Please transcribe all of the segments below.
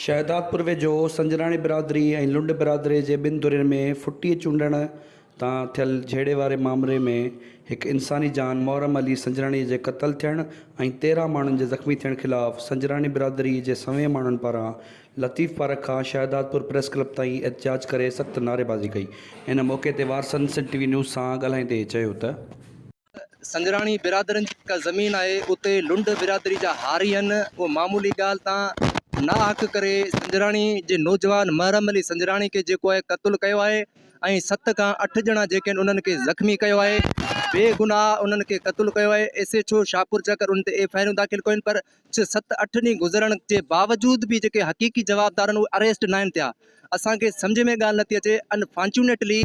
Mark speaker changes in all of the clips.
Speaker 1: شهدادپور ويجهو سنجراڻي برادري ۽ لنڊ برادري جي ٻن ڌرين ۾ ڦٽي چونڊڻ تان ٿيل جهيڙي واري مامري ۾ هڪ انساني جان محرم علي سنجراڻي جي قتل ٿيڻ ۽ 13 ماڻهن جي زخمي ٿيڻ خلاف سنجراڻي برادري جي سوين ماڻهن پاران لطيف پارڪ کان شهدادپور پريس ڪلب تائين احتجاج ڪري سخت نعريبازي ڪئي ان موقعي تي وارثن سنڌ ٽي وي نيوز سان ڳالهائيندي چيو ته.
Speaker 2: سنجراڻي برادرين جي جيڪا زمين آهي اتي لنڊ برادري جا هاري آهن اهو معمولي ڳالهه تان ناحق ڪري سنجراڻي جي نوجوان محرم علي سنجراڻي کي جيڪو آهي قتل ڪيو آهي ۽ ست کان اٺ ڄڻا جيڪي آهن انهن کي زخمي ڪيو آهي بي گناهه انهن کي قتل ڪيو آهي ايس ايڇ او شاهپور چڪر انهن تي ايف I آرون داخل ڪيون پر ڇهه ست اٺ ڏينهن گذرڻ جي باوجود به جيڪي حقيقي جوابدار آهن اهي اريسٽ ناهن ٿيا اسان کي سمجهه ۾ ڳالهه نٿي اچي انفارچونيٽلي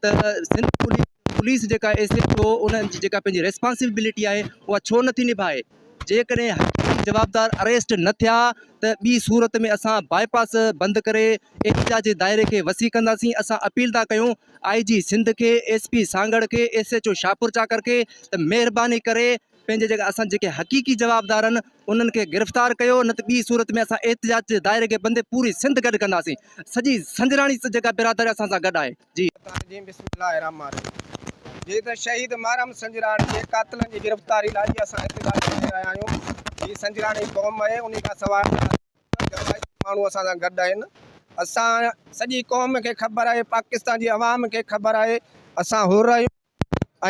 Speaker 2: ته سنڌ پوليس پوليس جيڪا ايس ايڇ او ان جي جيڪا پنهنجي ريسپانسبلٽي آهي اها ڇو نٿي نڀائي جيڪڏهن حقيقي جوابدار اريسٽ نه ٿيا ته ٻي صورت ۾ اسان باء پاس بند ڪري احتجاجي دائري کي وسيع ڪنداسين اسان اپيل ٿا ڪيون آء جي سنڌ کي ايس پي سانگهڙ کي ايس ايڇ او شاهپور چاڪر کي ته مهرباني ڪري پنهنجي جيڪا اسان جيڪي حقيقي جوابدار آهن انهن کي گرفتار ڪيو نه ته ٻي صورت ۾ اسان احتجاج جي دائري کي بندي پوري سنڌ گڏ ڪنداسين سڄي سنجراڻي جيڪا برادري اسان سان گڏ آهي جي.
Speaker 3: الرجيم بسم الله الرحمٰن الرحيم جي ته شهيد محرم سنجراڻي جي قاتلن جي گرفتاري لاء اڄ اسان احتجاج ڪري رهيا آهيون هي سنجراڻي قوم آهي انهي کان سواء ماڻهو اسان سان گڏ آهن اسان سڄي قوم کي خبر آهي پاڪستان جي عوام کي خبر آهي اسان حر آهيون.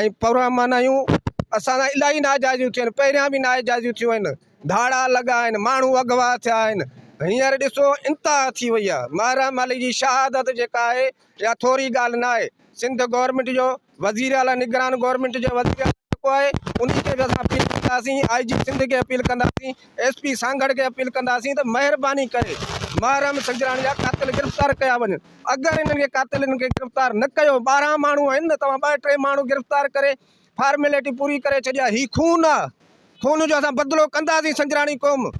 Speaker 3: ۽ پرامن آهيون اسان سان الاهي ناجائزيون ٿيون آهن پهريان به ناجائزيون ٿيون آهن ڌاڙا لڳا آهن ماڻهو اغوا ٿيا آهن هينئر ڏسو انتها ٿي وئي آهي محرم علي جي شهادت جيڪا آهي اها ٿوري ڳالهه نه آهي سنڌ گورنمينٽ جو وزير اعليٰ نگران گورنمينٽ جو وزير اعليٰ جيڪو آهي ان کي به اسان اپيل ڪنداسين آء جي سنڌ کي اپيل ڪنداسين ايس پي سانگهڙ کي اپيل ڪنداسين ته مهرباني ڪري محرم سنجراڻي جا قاتل گرفتار ڪيا وڃن اگر انهن کي قاتلن کي گرفتار نه ڪيو 12 ماڻهو آهن نه توهان ٻه ٽي ماڻهو گرفتار ڪري فارملٽي پوري ڪري ڇڏي آهي هي خون آهي خون جو اسان بدلو ڪنداسين سنجراڻي قوم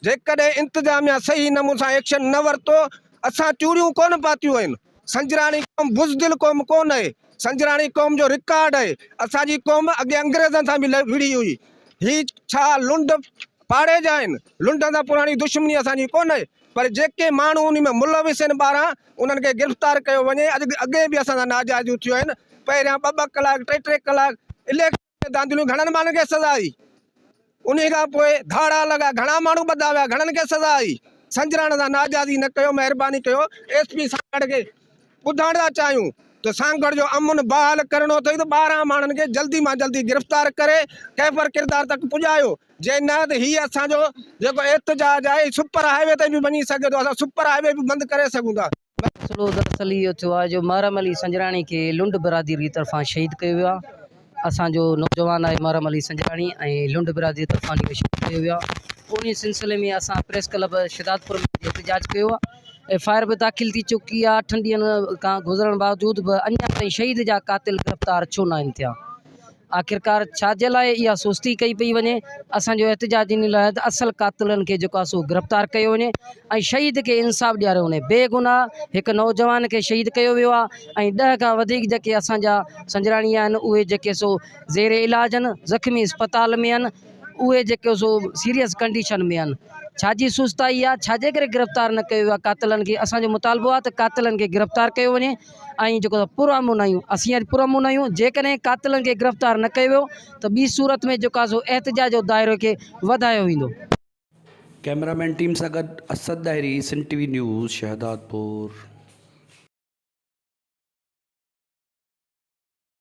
Speaker 3: جيڪڏهن انتظاميا صحيح نموني سان ايڪشن نه ورتو اسان چوڙيون ڪونه پاتيون آهن سنجراڻي قوم بزدل قوم ڪونه آهي سنجراڻي قوم جو رڪارڊ آهي اسان جي قوم اڳي انگريزن سان به وڙهي هئي هي ڇا لنڊ پاڙي جا آهن لنڊن سان پراڻي دشمني اسان جي ڪونه آهي پر جيڪي ماڻهو انهي ۾ ملوث آهن ٻاهران انهن کي گرفتار ڪيو وڃي اڄ اڳي به اسان سان ناجائزيون ٿيون آهن پهريان ٻه ٻه ڪلاڪ ٽي ٽي ڪلاڪ اليڪشن ۾ ڌانڌليون گهڻن ماڻهن کي سزا آئي انهي کان پوء ڌاڙا لڳا گهڻا ماڻهو ٻڌا ويا گهڻن کي سزا آئي سنجراڻ سان ناجائزي نه ڪيو مهرباني ڪيو ايس پي سانگهڙ کي ٻڌائڻ ٿا چاهيون ته سانگهڙ جو امن بحال ڪرڻو اٿئي ته 12 ماڻهن کي جلدي مان جلدي گرفتار ڪري ڪيفر ڪردار تڪ پڄايو جي نه ته هي اسان جو جيڪو احتجاج آهي سپر هاء وي تائين به وڃي سگهي ٿو اسان سپر هاء وي به بند ڪري سگهون ٿا.
Speaker 4: مسئلو دراصل اهو ٿيو آهي جو محرم علي سنجراڻي کي لنڊ برادري طرفان شهيد ڪيو ويو آهي اسان جو نوجوان آهي محرم علي سنجراڻي ۽ لنڊ برادري طرفان ان کي شهيد ڪيو ويو آهي انهي سلسلي ۾ اسان پريس ڪلب شھدادپور ۾ احتجاج ڪيو آهي ايف I R به داخل ٿي چڪي آهي اٺن ڏينهن کان گذرڻ باوجود به اڃا تائين شهيد جا قاتل گرفتار ڇو ناهن ٿيا آخرڪار ڇا جي لاء اها سستي ڪئي پئي وڃي اسانجو احتجاج ان لاء ته اصل قاتلن کي جيڪو آهي سو گرفتار ڪيو وڃي ۽ شهيد کي انصاف ڏياريو وڃي بي گناهه هڪ نوجوان کي شهيد ڪيو ويو آهي ۽ ڏهه کان وڌيڪ جيڪي اسانجا سنجراڻي آهن اهي جيڪي سو زير علاج آهن زخمي اسپتال ۾ آهن اهي جيڪي سو سيريس ڪنڊيشن ۾ آهن ڇا جي سستائي آهي ڇا جي ڪري گرفتار نه ڪيو ويو آهي قاتلن کي اسان جو مطالبو آهي ته قاتلن کي گرفتار ڪيو وڃي ۽ جيڪو پر امن آهيون اسين اڄ پر امن آهيون جيڪڏهن قاتلن کي گرفتار نه ڪيو ويو ته ٻي صورت ۾ جيڪو آهي سو احتجاج جو دائرو کي وڌايو ويندو.
Speaker 1: ڪئميرا مين ٽيم سان گڏ Asad Dahri, Sindh T V news, Shahdadpur.